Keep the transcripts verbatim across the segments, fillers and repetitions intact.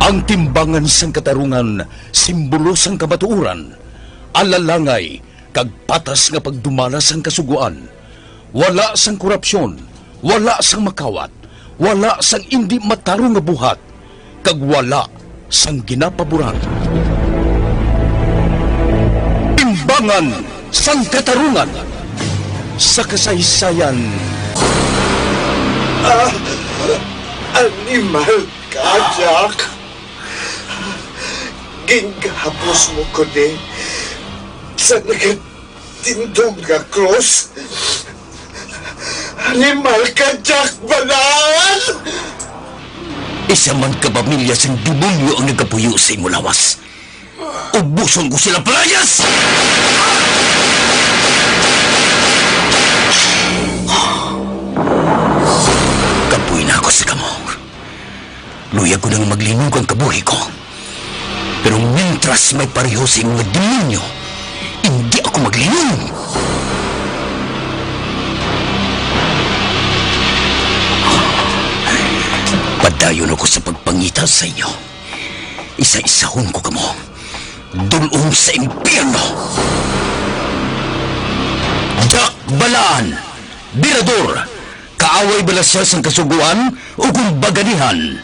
Ang timbangan sang katarungan, simbolo sang kamatuoran, alalangay, kag patas nga pagdumala sang Kasugoan. Wala sang korupsyon, wala sang makawat, wala sang indi matarong nga buhat, kag wala sang ginapaboran. Timbangan sang katarungan sa kasaysayan. Ah, animal ka, Jack. Gingahapos mo ko ni sa nagatindog nga krus. Animal ka, Jack Balaan! Isa man ka pamilya sang demonyo ang nagapuyo sa imo lawas. Ubuson ko sila, palayas! Kapoy na ako sa kamong. Luyag ko nang maglinog ang kabuhi ko. Pero mintras may pareho sa imo nga demonyo, hindi ako maglinog. Padayon ako sa pagpangita sa inyo. Isa-isahon ko kamo. Dul-ong sa impyerno. Jack Balaan, Birador, kaaway bala sia sang Kasugoan o kung baganihan?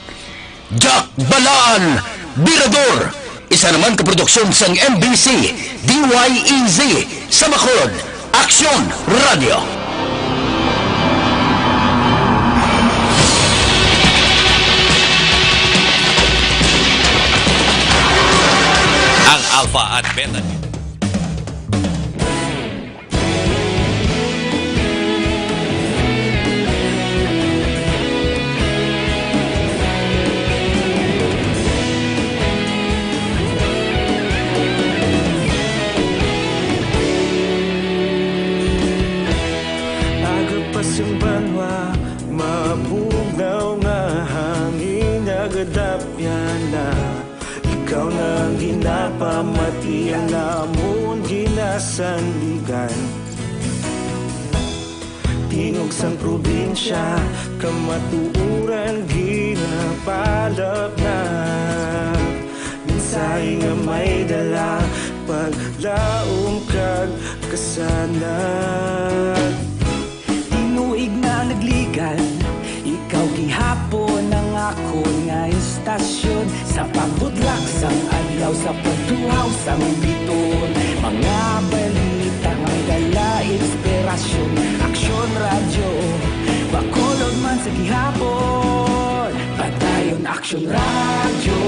Jack Balaan, Birador, isa naman ka produksyon sang M B C, D Y E Z, sa Bacolod, Aksyon Radio. Ang Alpha at Beta. Aga pa sang banwa, mabugnaw nga hangin nagadapyan na. Ikaw na ang ginapamati, ang amon ginasandigan. Tingog sang probinsya, kamatuoran ginapalapnag. Mensahe nga may dala, paglaom kag kasanag. Tinuig na nagligad, ikaw gihapon ang akon nga istasyon. Sa pagbutlak sang adlaw, sa pagtuhaw sang biton, mga balita nga may dala inspirasyon. Aksyon Radyo, Bacolod man sa gihapon. Padayon Aksyon Radyo,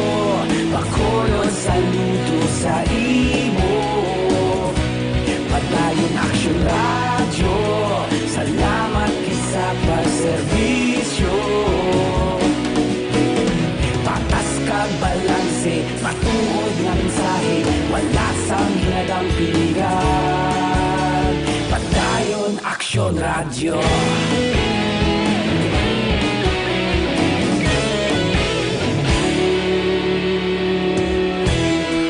Bacolod, saludo sa imo. Padayon Aksyon Radyo, salamat gid sa pagserbisyo. Patas kag balanse, matuod nga mensahe, wala sang ginadampingan. Padayon Aksyon Radyo.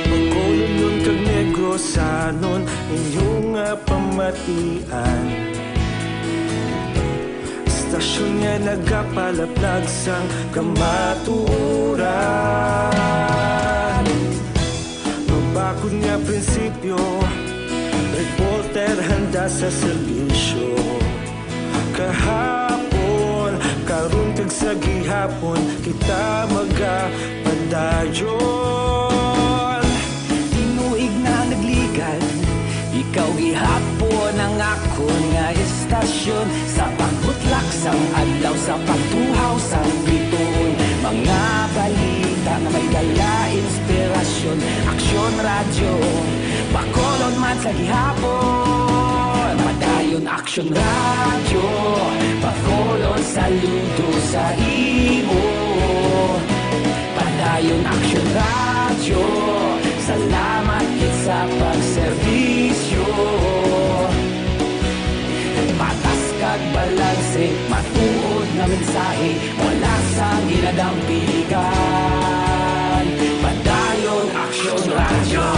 Bacolodnon kag Negrosanon, inyo nga pamatian. Istasyon nga nagapalaplag sang kamatuoran. Mabakod nga prinsipyo, reporter handa sa serbisyo. Kahapon, karon kag sa gihapon, kita magapadayon. Tinuig na nagligad, ikaw gihapon ang akon nga istasyon. Sa pagbutlak sang adlaw, sa pagtuhaw sang bituon, mga balita nga may dala inspirasyon. Aksyon Radyo, Bacolod man sa gihapon. Padayon Aksyon Radyo, Bacolod, saludo sa imo. Padayon Aksyon Radyo, salamat gid sa pagserbisyo. Patas kag balanse, matuod nga mensahe, wala sang ginadampigan. Padayon Aksyon Radyo.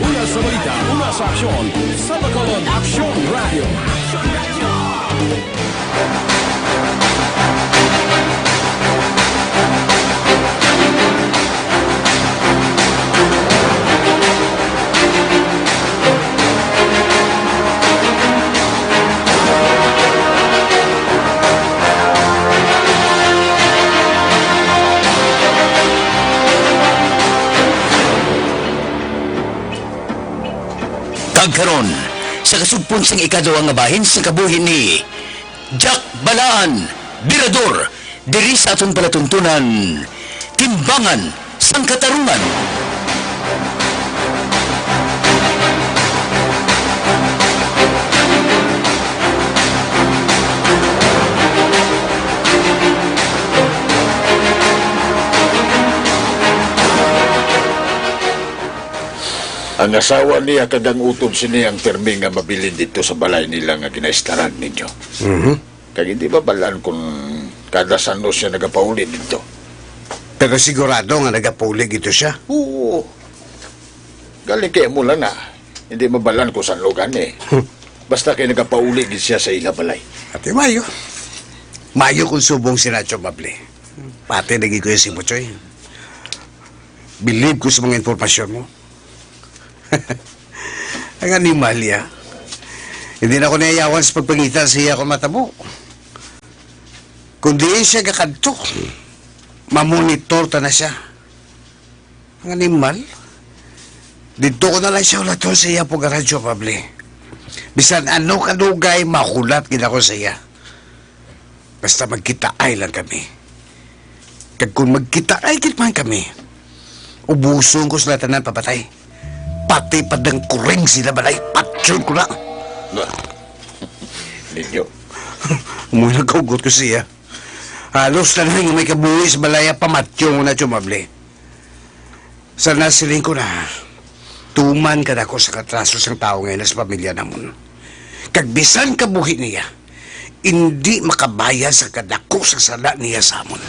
Una sa balita, una sa aksyon, sa Bacolod Aksyon Radyo. Aksyon Radyo. Karon, sa kasugpon sang ikaduha nga bahin sang kabuhi ni Jack Balaan, Birador, diri sa aton palatuntunan, Timbangan sang Katarungan. Ang asawa niya kag ang utod sini ang pirmi nga mabilin didto sa balay nila nga ginaistaran ninyo. Mhm. Kag hindi ba balaan kung kada san-o sia nagapauli didto? Pero sigurado nga nagapauli gid to sia? Oo. Galing kay amo lang na. Hindi mabalaan kung san-o gani. Hmm. Basta kay nagapauli gid sia sa ila balay. Ati mayo. Mayo kung subong si Nacho Mable. Pati lagi ko yung si Muchoy. Believe ko sa mga impormasyon mo. Ang animal, ya. Hindi na ko nayayawan sa pagpangita sa iya kung matabo. Kung diin siya gakadto, mamonitor ta na siya. Ang animal, dito ko na lang siya ulaton sa iya pag-aradyo, Pable. Bisan ano kadugay, mahulat gid ako sa iya. Basta magkitaay lang kami. Kag kung magkitaay gid man kami, ubuson ko sila tanan papatay. Pati pa dang kuring sila balay, patyon ko na. Ninyo. Amo nagkaugot ko siya. Halos tanan nga may kabuhi sa balaya, pamatyon ko na, Chumable. Sa nasiling ko na, tuman ka na ko sa katraso sang tawo ngayon sa pamilya namon. Kag bisan kabuhi niya, indi makabayad sa kadako sa sala niya sa amon.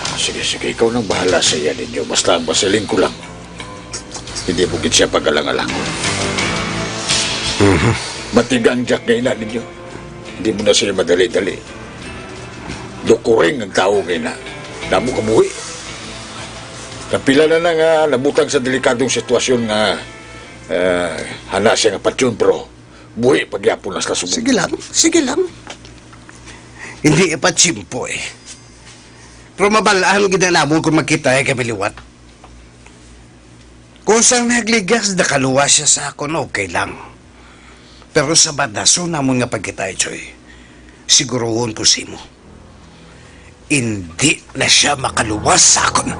Ah, sige, sige, ikaw nang bahala sa iya ninyo. Basta ang masiling ko lang, hindi mo gid siya pagalang-alangon. Mhm. Matigang Jack nga ina ninyo. Hindi mo na siya madali-dali. Lukuring ang tawo nga ina. Damo kabuhi. Kapila na na nga nabutang sa delikadong sitwasyon nga, eh, hana siya nga patyon, pero buhi pa gyapon hasta subong. Sige lang, sige lang. Hindi pa tiyempo eh. Pero mabalaan gid na namon kung magkita kami liwat. Kung sang nagligas, nakaluwas siya sa akon, okay lang. Pero sa badason namon nga pagkita, Choy, siguruhon ko simo, indi na siya makaluwas sa akon.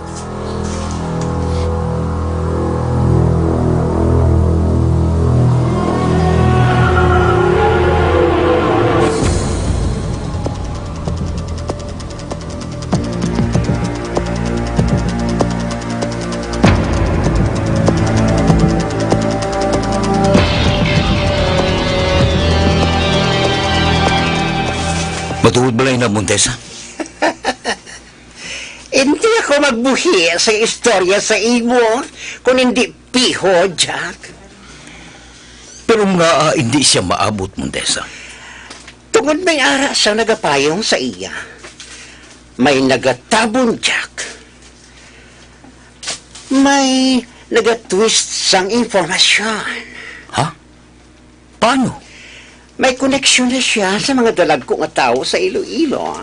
Matuod bala ina, Montesa? Hindi ako magbuhi sa istorya sa imo, kung hindi piho, Jack. Pero nga, ah, hindi siya maabot, Montesa. Tungod may ara sang nagapayong sa iya. May nagatabon, Jack. May nagatwist sang impormasyon. Ha? Paano? May koneksyon na siya sa mga dalagko nga tawo sa Iloilo.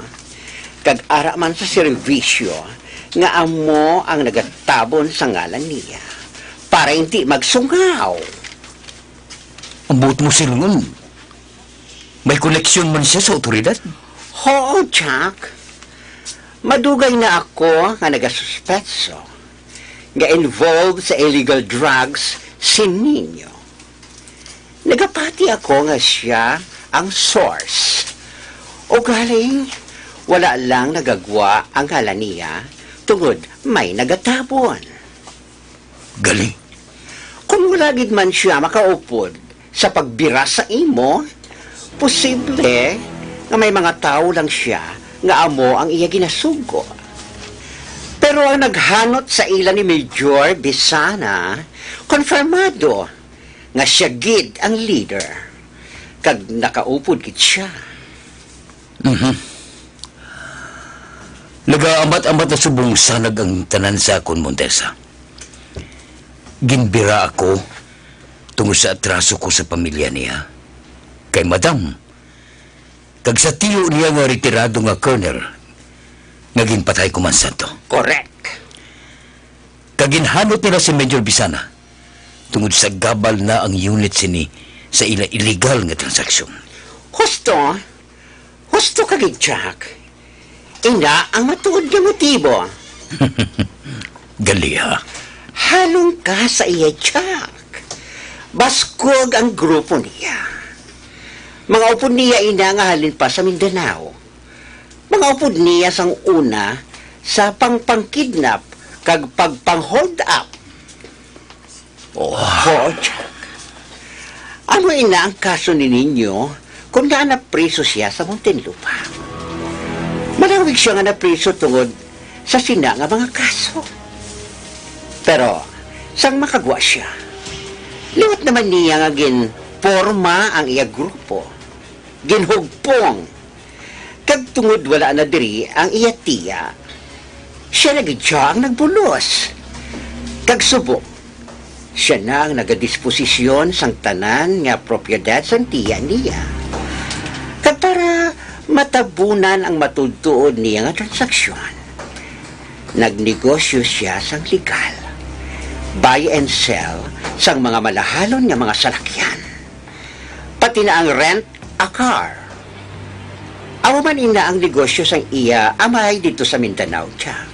Kag ara man sa serbisyo nga amo ang nagatabon sa ngalan niya para hindi magsungaw. Ang buot mo silingon, may koneksyon man siya sa awtoridad? Oo, Jack. Madugay na ako nga nagasuspetso nga involved sa illegal drugs si Nino. Nagapati ako nga sia ang source. Ugaling, wala lang nagagwa ang ngalan niya tungod may nagatabon. Gali. Kung wala gid man sia makaupod sa pagbira sa imo, posible nga may mga tawo lang sia nga amo ang iya ginasugo. Pero ang naghanot sa ila ni Major Bisana, konfirmado nga sia gid ang leader, kag nakaupod gid sia. Mhm. Nagaamat-amat na subong sanag ang tanan sa akon, Montesa. Ginbira ako tungod sa atraso ko sa pamilya niya, kay Madam, kag sa tiyo niya nga retirado nga colonel nga ginpatay ko man sadto. Correct. Kag ginhanot nila si Major Bisana tungod sa gabal na ang unit sini sa ila illegal nga transaksyon. Husto, husto ka gid, Jack. Ina ang matuod nga motibo. Gali, ha? Halong ka sa iya, Jack. Baskog ang grupo niya. Mga upod niya ina nga halin pa sa Mindanao. Mga upod niya sang una sa pangpangkidnap kag pagpang-hold up. Oh. Ho, Jack. Ano ina ang kaso ni Nino kung naa na priso siya sa Muntinlupa? Malawig siya nga napriso tungod sa sina nga mga kaso. Pero, sang makagwa siya, liwat naman niya nga ginporma ang iya grupo, ginhugpong, kag tungod wala na diri ang iya tiya, siya na gid sia ang nagbulos. Kag subong, siya na ang nagadisposisyon sang tanan nga propiedad sang tiya niya. Kag para matabunan ang matuod-tuod niya nga transaksyon, nagnegosyo siya sang legal, buy and sell sang mga malahalon nga mga salakyan, pati na ang rent a car. Amo man ina ang negosyo sang iya amay didto sa Mindanao, Jack.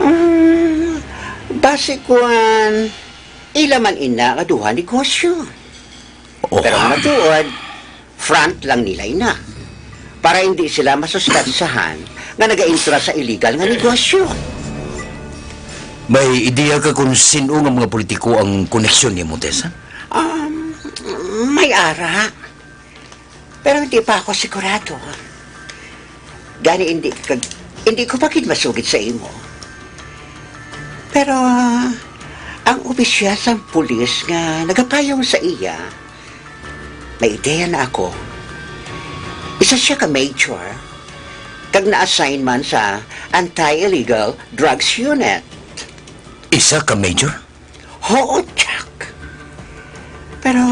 Mm, basi kuan, ila man ina nga duha negosyo. Oh. Pero ang matuod, front lang nila ina. Para hindi sila masustansahan nga nagaintra sa illegal nga negosyo. May ideya ka kung sin-o nga mga politiko ang koneksyon ni Montesa? Um, may ara. Pero hindi pa ako sigurado. Gani hindi ka, hindi ko pa gid masugid sa imo. Pero ang opisyal sang pulis nga nagapayong sa iya, may ideya na ako. Isa siya ka major, kag na-assign man sa Anti-Illegal Drugs Unit. Isa ka major? Huo, Jack. Pero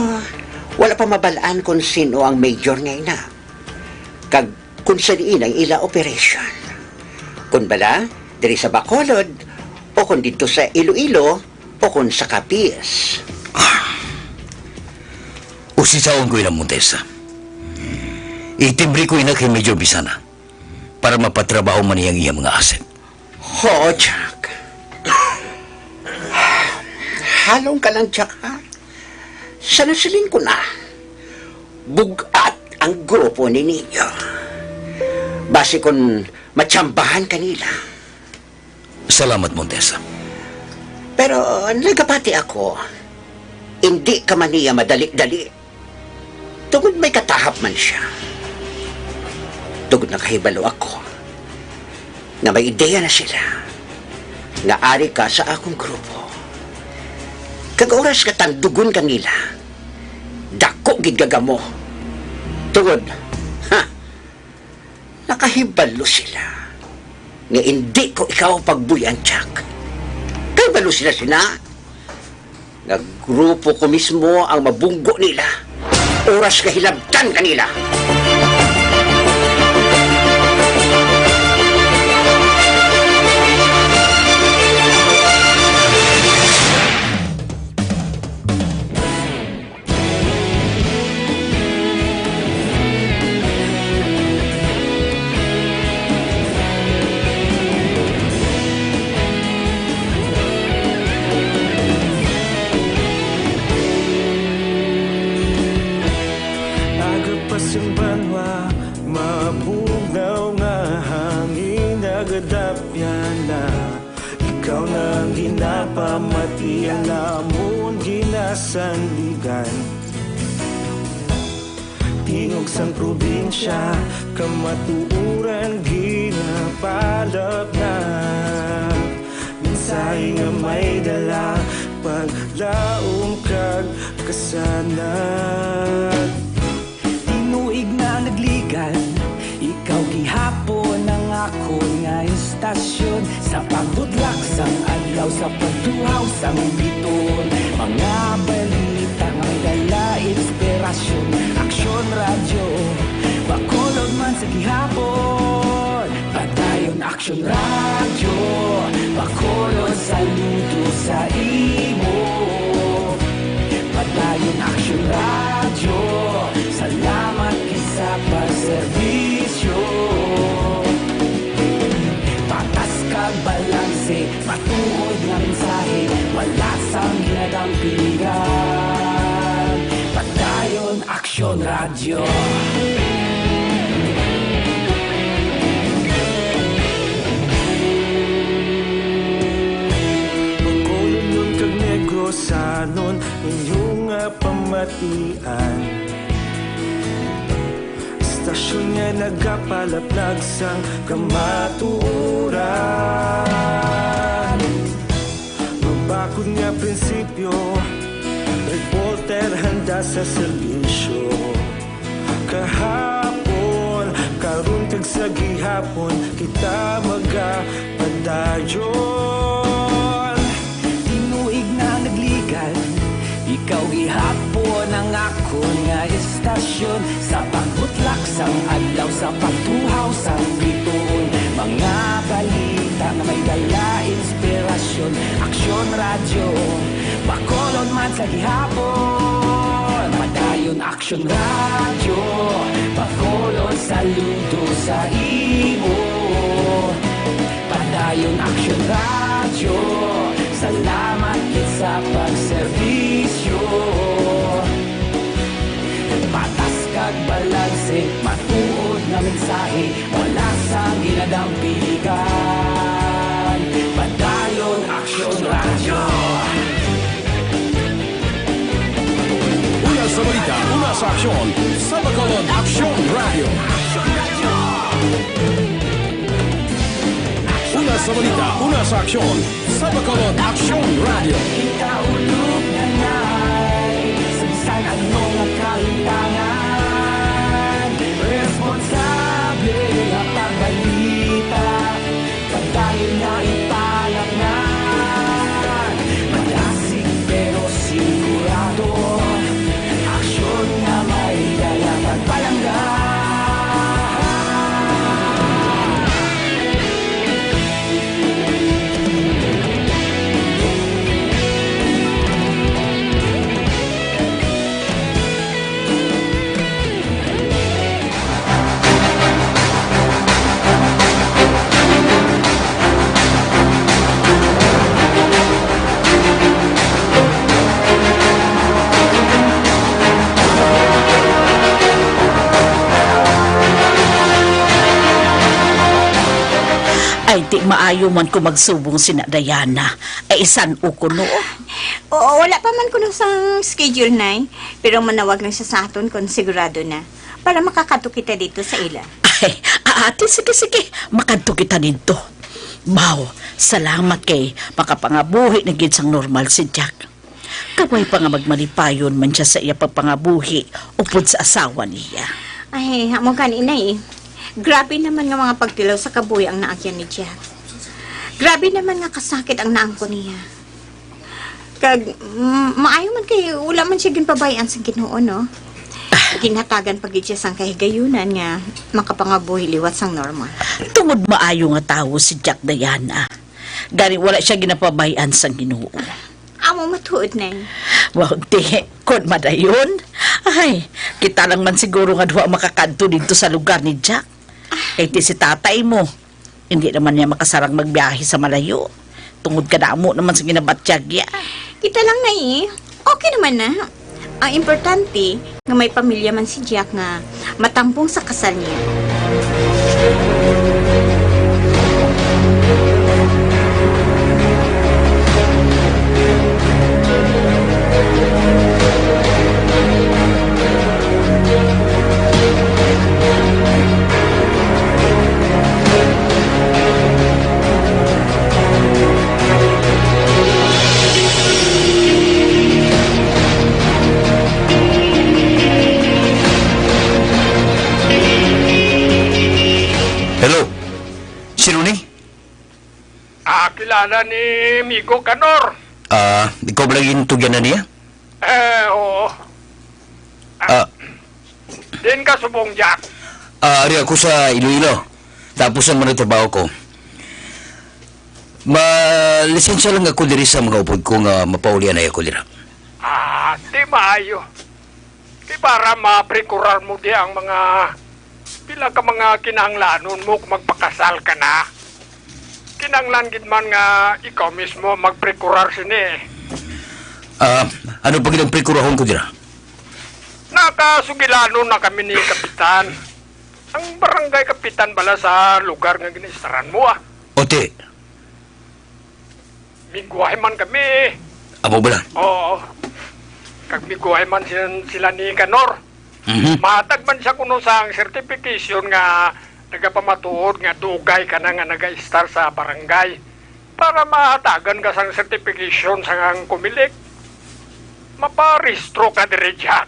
wala pa mabal-an kon sin-o ang major nga ina, kag kon sa diin ang ila operation. Kon bala, diri sa Bacolod, o kon didto sa Iloilo, o kon sa Capiz. Usisaon ko ina, Montesa. Itimbre ko ina kay Major Bisana para mapatrabaho man niya ang iyang mga asset. Ho, Jack. Halong ka lang, Jack, ha? Sa nasiling ko na, bug-at ang grupo ni Nino. Basi kon matsambahan ka nila. Salamat, Montesa. Pero nagapati ako, indi ka man niya madali-dali. Tungod may katahap man sia. Tungod nakahibalo ako nga may ideya na sila nga ari ka sa akong grupo. Kag oras nga tandugon ka nila, dako gid gagamo. Tungod, ha, nakahibalo sila nga indi ko ikaw pagbuy-an, Jack. Kahibalo sila sina nga grupo ko mismo ang mabunggo nila. Oras nga hilabtan ka nila. Nagapas ang banwa, mabugnaw nga hangin, nagadapyan na. Ikaw na ang ginapamati, ang amon ginasandigan. Tingog sang probinsya, kamatuoran ginapalapnap. Mensahe nga may dala, paglaom kag kasanag. Tinuig na nagligan, ikaw gihapon ang akon nga istasyon. Sa pagbudlak sang adlaw, sa pagtuhaw sang biton, mga balita nga may dala inspirasyon. Aksyon Radyo, Bacolod man sa gihapon. Padayon Aksyon Radyo, Bacolod, saludo sa imo. Bacolodnon kag Negrosanon, inyo nga pamatian. Istasyon nga nagapalaplag sang kamatuoran. Mabakod nga prinsipyo, reporter handa sa serbisyo. Kahapon, karon kag sa gihapon, kita magapadayon. Tinuig na nagligan, ikaw gihapon ang akon nga istasyon. Sa pagbutlak sang adlaw, sa pagtuhaw sang bituon, mga balita nga may dala inspirasyon. Aksyon Radyo, Bacolod man sa gihapon. Padayon Aksyon Radyo, Bacolod saludo sa imo. Padayon Aksyon Radyo, salamat gid sa pagserbisyo. Patas kag balanse, matuod nga mensahe, wala sang ginadampigan. Padayon Aksyon Radyo. Una sa balita, una sa aksyon, sa Bacolod Aksyon Radyo. Una sa balita, una sa aksyon, sa Bacolod Aksyon Radyo. Kita ulog na ngay, sa bisan ano nga kahitangan, responsable nga pagbalita. Padayon nga ipalaknag, malasig pero sigurado. Aksyon nga may dala kag palangga. Ay, di maayo man ko magsubong sina Diana. Ay, isan-o ko, no? Oo, wala pa man kuno sang schedule, Nay. Pero manawag lang siya sa aton kung sigurado na, para makakadto kita dito sa ila. Ay, ate, sige, sige. Makadto kita didto. Baw, salamat kay makapangabuhi na gid sang normal si Jack. Kabay pa nga magmalipayon man siya sa iya pagpangabuhi upod sa asawa niya. Ay, amo gani, Nay, eh. Grabe naman nga mga pagtilaw sa kabuhi ang naagyan ni Jack. Grabe naman nga kasakit ang naangkon niya. Kag, mm, maayo man kay wala man siya ginpabayaan sang Ginoo, no? Ginhatagan pa gid siya sang kahigayunan nga makapangabuhi liwat sang normal. Tungod maayo nga tawo si Jack, Diana, gani wala siya ginapabay-an sang Ginoo. Amo matuod, Nay. Wa, di, kon madayon, ay, kita lang man siguro nga duha makakadto didto sa lugar ni Jack. Kay ti si tatay mo, hindi naman niya makasarang magbiyahe sa malayo. Tungod kanamo naman sa ginabatyag niya. Kita lang, Nay, eh. Okay naman na. Ang importante, nga may pamilya man si Jack nga matampong sa kasal niya. Hello? Sino ni? Ah, kilala ni Migo Kanor. Ah, ikaw ba lagi yung tugyan na niya? Eh, oo. Ah, Ah. Din ka subong, Jack? Ah, ari ako sa Iloilo. Tapos ang mga trabaho ko. Ma-, lisensya lang ako diri sa mga upod ko nga mapaulian na ako dira. Ah, di maayo. Di para maprekurar mo di ang mga pila ka mga kinahanglanon mo kung magpakasal ka na. Kinahanglan gid man nga ikaw mismo magprekurar sini. Ah, ano pa gid ang prekurahon ko dira? Nakasugilanon na kami ni Kapitan. Ang barangay kapitan bala sa lugar nga ginistaran mo, ah. Oti. Migway man kami. Amo bala? Oo. Kag migway man sila, sila ni Kanor. Mhm. Matag man siya kuno sang certification nga nagapamatuod nga dugay ka na nga nagaistar sa barangay. Para mahatagan ka sang certification sang Comelec, maparehistro ka diri, Jack.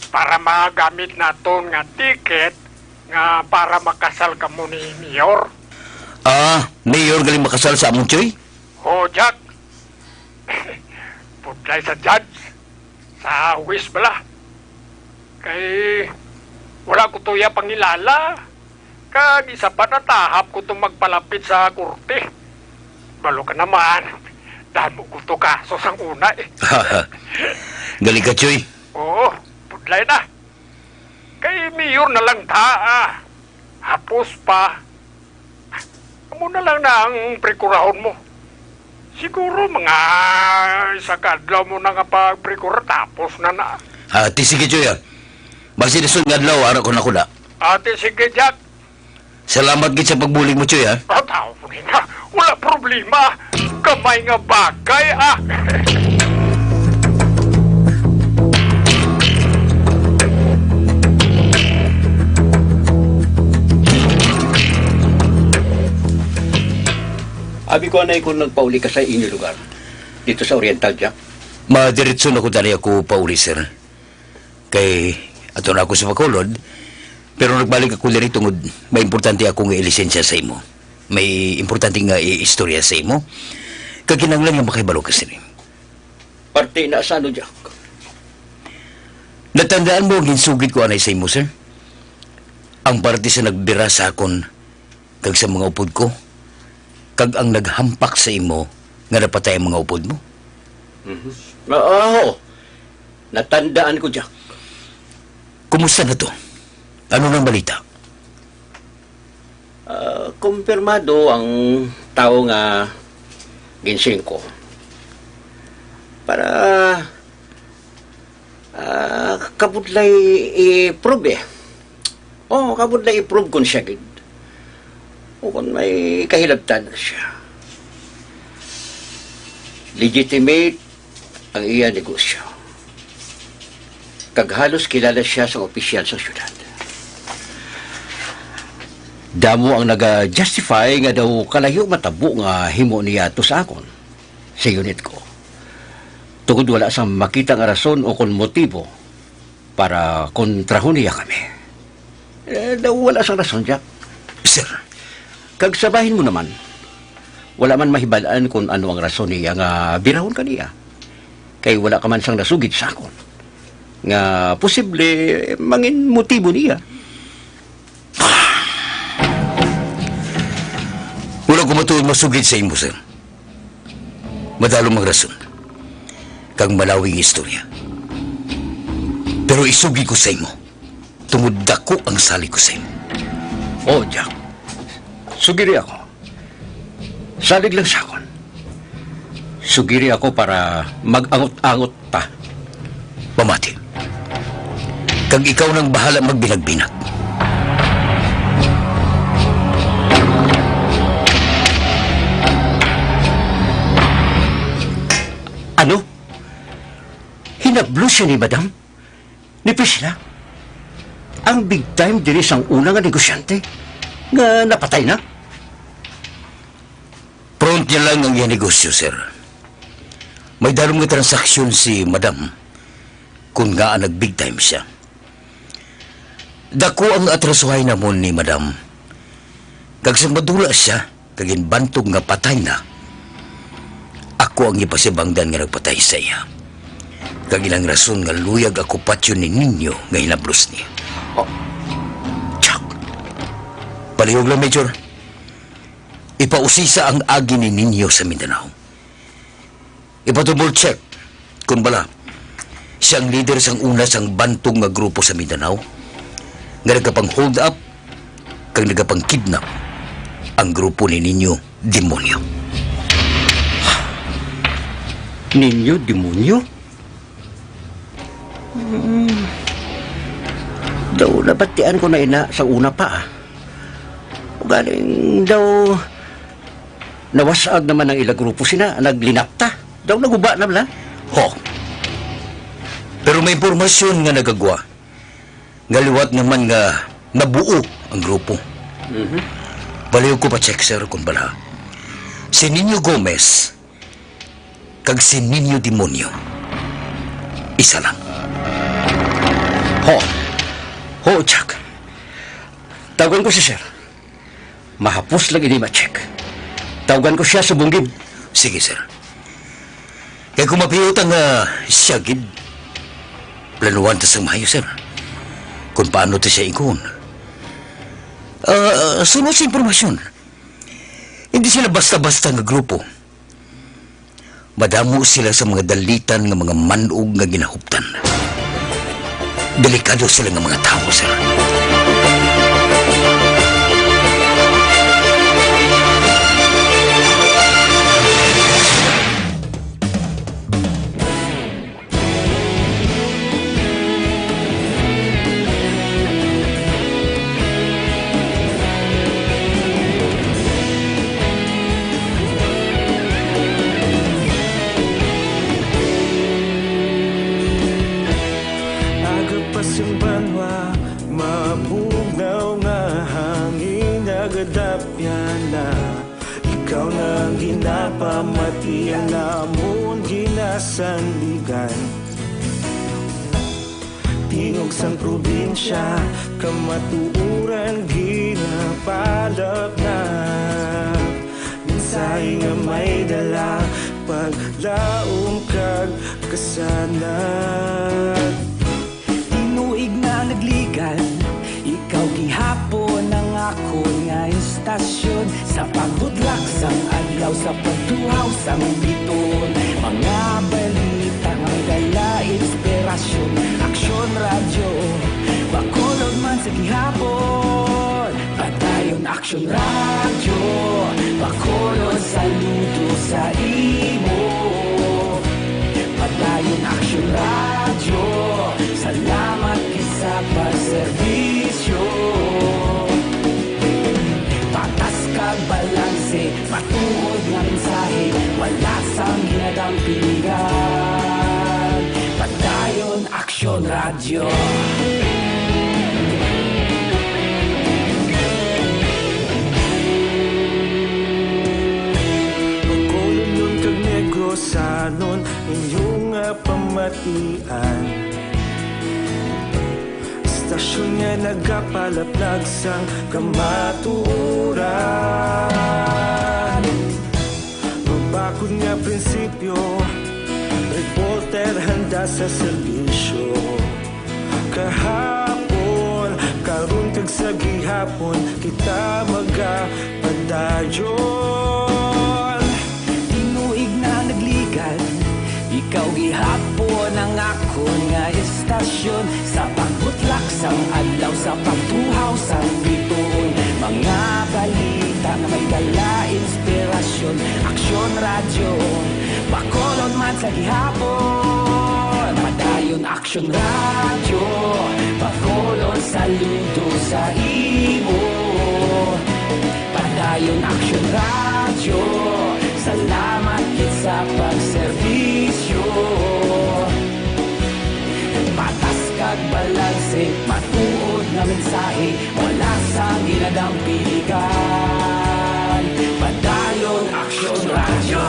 Para magamit naton nga ticket nga para makasal kamo ni Mayor. Ah, Mayor galing makasal sa amon, Choy? Oo, Jack. Pudlay sa judge, sa huwis bala. Kay wala ko to iya pangilala. Kag isa pa, natahap ko to magpalapit sa korte. Balo ka naman, damo ko to kaso sang una, eh. Galing ka, Choy. Oo, pudlay na. Kay mayor na lang ta, ah. Hapos pa. Amo na lang na ang prekurahon mo. Siguro mga isa ka adlaw mo na nga pagprekurar, tapos na na. Ah, ti sige, Choy, ah. Basi sunod nga adlaw, ara ko na kuda. Ah, ti sige, Jack. Salamat gid sa pagbulig mo, Choy, ha? Ah, tao po na. Wala problema. Kamay nga bagay, ah. Abi ko, anay, kung nagpauli ka sa inyo lugar, dito sa Oriental, Jack? Madiretso na ko, dali ako pauli, sir. Kay ato na ako sa Bacolod, pero nagbalik ako diri tungod may importante ako nga ilisensya sa imo. May importante nga iistorya sa imo. Kag kinahanglan nga makahibalo ka sini. Parte na sa ano, Jack? Natandaan mo ang ginsugid ko anay sa imo, sir? Ang parte sa nagbira sa akon kag sa mga upod ko, kag ang naghampak sa imo nga napatay ang mga upod mo? Mhm. Ah, oo. Natandaan ko, Jack. Kumusta na to? Ano nang balita? Ah, kumpirmado ang tawo nga ginsingko. Para Ah, kabudlay i-prove, eh. Oo, kabudlay i-prove kon siya gid. O kon may kahilabtan na siya. Legitimate ang iya negosyo. Kag halos kilala siya sa opisyal sa syudad. Damo ang naga-justify nga daw kalayo matabo nga himo niya to sa akon, sa unit ko. Tungod wala sang makita nga rason o kon motibo para kontrahon niya kami. Eh, daw wala sang rason, Jack. Sir. Kag sa bahin mo naman, wala man mahibal-an kon ano ang rason niya nga birahon ka niya. Kay wala ka man sang nasugid sa akon nga posible mangin motibo niya. Wala ko matuod masugid sa imo, sir. Madalom ang rason, kag malawig nga istorya. Pero isugi ko sa imo, tungod dako ang salig ko sa imo. Oh, Jack. Sugiri ako. Salig lang sa akon. Sugiri ako para mag-angot-angot ta. Pamati. Kag ikaw nang bahala magbinag-binag. Ano? Hinablos siya ni Madam? Ni Priscilla? Ang big time diri sang una nga negosyante nga napatay na? Front niya lang ang iya negosyo, sir. May dalom nga transaksyon si Madam, kun ngaa nag-big time siya. Dako ang atrasohay namon ni Madam. Kag sang madula siya, kag ginbantog nga patay na, ako ang ipasibangdan nga nagpatay sa iya. Kag ina ang rason nga luyag ako patyon ni Ninyo nga hinablos niya. Oh, Jack. Palihog lang, Major. Ipausisa ang agi ni Ninyo sa Mindanao. Ipa-double check kon bala siya ang leader sang una sang bantog nga grupo sa Mindanao nga nagapang-hold up kag nagapang-kidnap ang grupo ni Ninyo Demonyo. Ninyo Demonyo? Mm. Daw nabatian ko na ina sa una pa, ah. Ugaling daw nawasag naman ang ila grupo sina, naglinapta. Daw naguba na bala. Ho. Pero may impormasyon nga nagagwa nga liwat naman nga nabuo ang grupo. Mhm. Baliw ko pa check, sir, kung bala. Si Nino Gomez kag si Nino Demonyo. Isa lang. Ho. Ho, Chuck. Tawagan ko si sir. Mahapos lang ini ma-check. Tawagan ko siya subong gid. Sige, sir. Kay kung mapiutan nga siya gid, planuhan ta sang maayo, sir. Kung paano ta siya ingkon. Ah, sunod sa impormasyon, hindi sila basta-basta nga grupo. Madamo sila sa mga dalitan nga mga man-og nga ginahuptan. Delikado sila nga mga tawo, sir. Aga pa sing banwa, mabugnaw nga hangin nagadapyan na. Ikaw na ang ginapamati, ang amon ginasandigan. Tingog sang probinsya, kamatuoran ginapalapnag. Mensahe nga may dala, paglaom kag kasanag. Tinuig na nagligan, ikaw gihapon ang akon nga istasyon. Sa pagbutlak sang adlaw, sa pagtuhaw sang biton, mga balita nga may dala inspirasyon. Aksyon Radyo, Bacolod man sa gihapon. Padayon Aksyon Radyo, Bacolod, saludo sa imo. Padayon Aksyon Radyo, salamat gid sa pagserbisyo. Patas kag balanse, matuod nga mensahe, wala sang ginadampingan. Padayon Aksyon Radyo. Bacolodnon kag Negrosanon, inyo nga pamatian. Istasyon nga nagapalaplag sang kamatuoran. Mabakod nga prinsipyo, reporter handa sa serbisyo. Kahapon, karon kag sa gihapon, kita magapadayon. Tinuig na nagligan, ikaw gihapon ang akon nga istasyon. Sa pagbutlak sang adlaw, sa pagtuhaw sang bituon, mga balita nga may dala inspirasyon. Aksyon Radyo, Bacolod man sa gihapon. Padayon Aksyon Radyo, Bacolod, saludo sa imo. Padayon Aksyon Radyo, salamat gid sa pagserbisyo. Patas kag balanse, matuod nga mensahe, wala sang ginadampingan. Padayon Aksyon Radyo.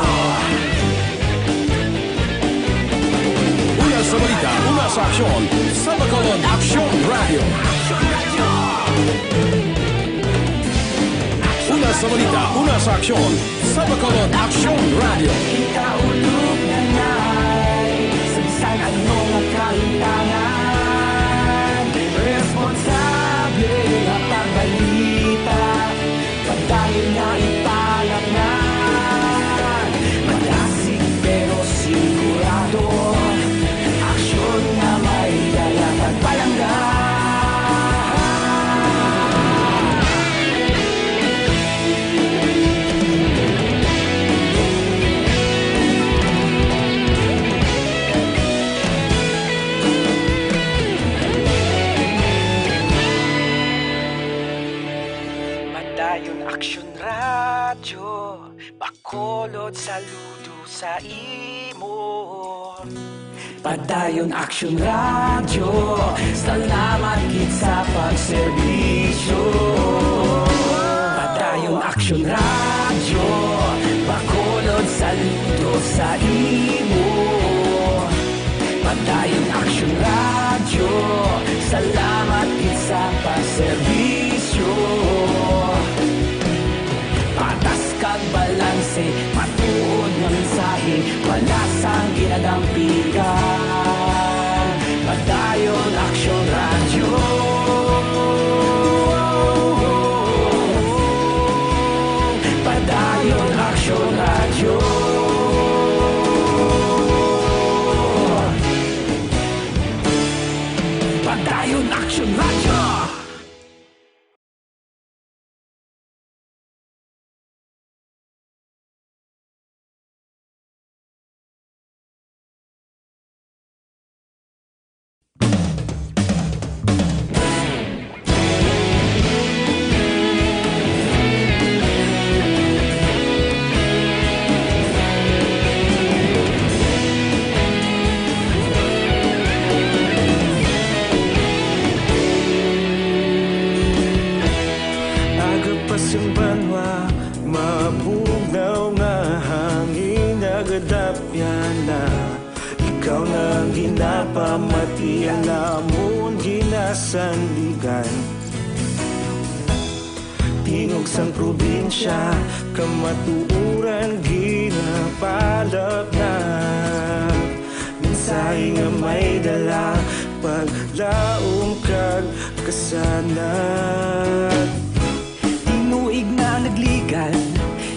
Una sa balita, una sa aksyon, sa Bacolod Aksyon Radyo. Una sa balita, una sa aksyon, sa Bacolod Aksyon Radyo. Ikaulo na na'y sa bisan ano nga kahintangan, responsable nga pagbalita. Padayon nga ipalapngan, madasig pero sigurado, aksyon nga may dala kag palangga. Action Radio, Bacolod, saludo sa imo. Padayon Action Radio, salamat gid sa pagserbisyo. Padayon Action Radio, Bacolod, saludo sa imo. Padayon Action Radio, salamat gid sa pagserbisyo. Patas kag balanse, matuod nga mensahe, wala sang ginadampigan. Padayon Action Radio. Padayon Action Radio. Padayon Action Radio. Aga pa sing banwa, mabugnaw nga hangin nagadapyan na. Ikaw na ang ginapamatian namon ginasandigan. Tingog sang probinsya, kamatuoran ginapalapnap. Mensahe nga may dala, paglaom kag kasanag. Tinuig na nagligan,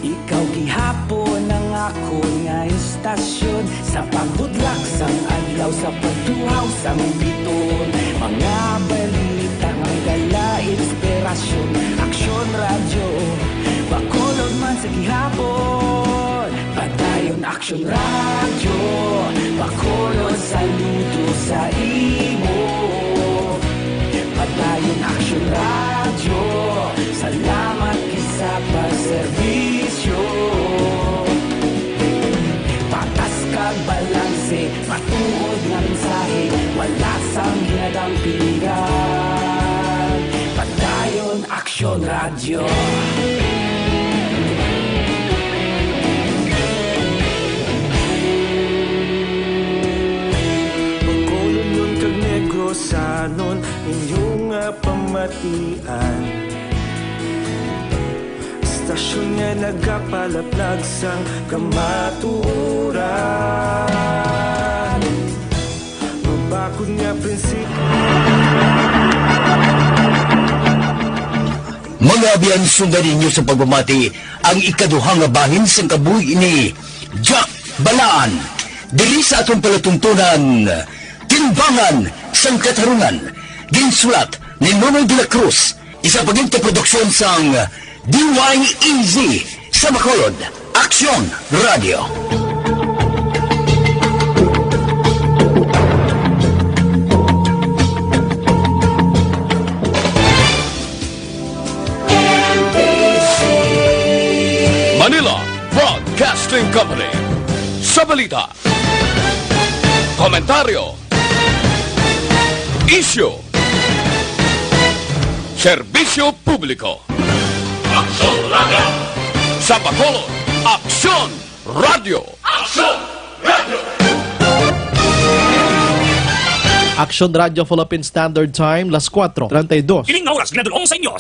ikaw gihapon ang akon nga istasyon. Sa pagbudlak sang adlaw, sa pagtuhaw sang biton, mga balita may dala inspirasyon. Aksyon Radyo, Bacolod man sa gihapon. Padayon Aksyon Radyo, Bacolod, saludo sa imo. Padayon Aksyon Radyo, salamat gid sa pagserbisyo. Patas kag balanse, matuod nga mensahe, wala sang ginadampigan. Padayon Aksyon Radyo. Bacolodnon kag Negrosanon, inyo nga pamatian. Istasyon nga nagapalaplag sang kamatuoran. Mabakod nga prinsipyo. Mga abyan, sundan ninyo sa pagpamati ang ikaduha nga bahin sang kabuhi ni Jack Balaan. Diri sa aton palatuntunan, Timbangan sang Katarungan, ginsulat ni Nonoy de la Cruz, isa pa gid ka produksyon sang D Y E Z sa Bacolod, Aksyon Radio. Manila Broadcasting Company. Sa balita, komentaryo, isyu, serbisyo publiko. Aksyon Radio. Sa Bacolod, Aksyon Radio. Aksyon Radio. Aksyon Radio Philippine Standard Time, las kuwatro treinta y dos. Ining nga oras ginadul-ong sa inyo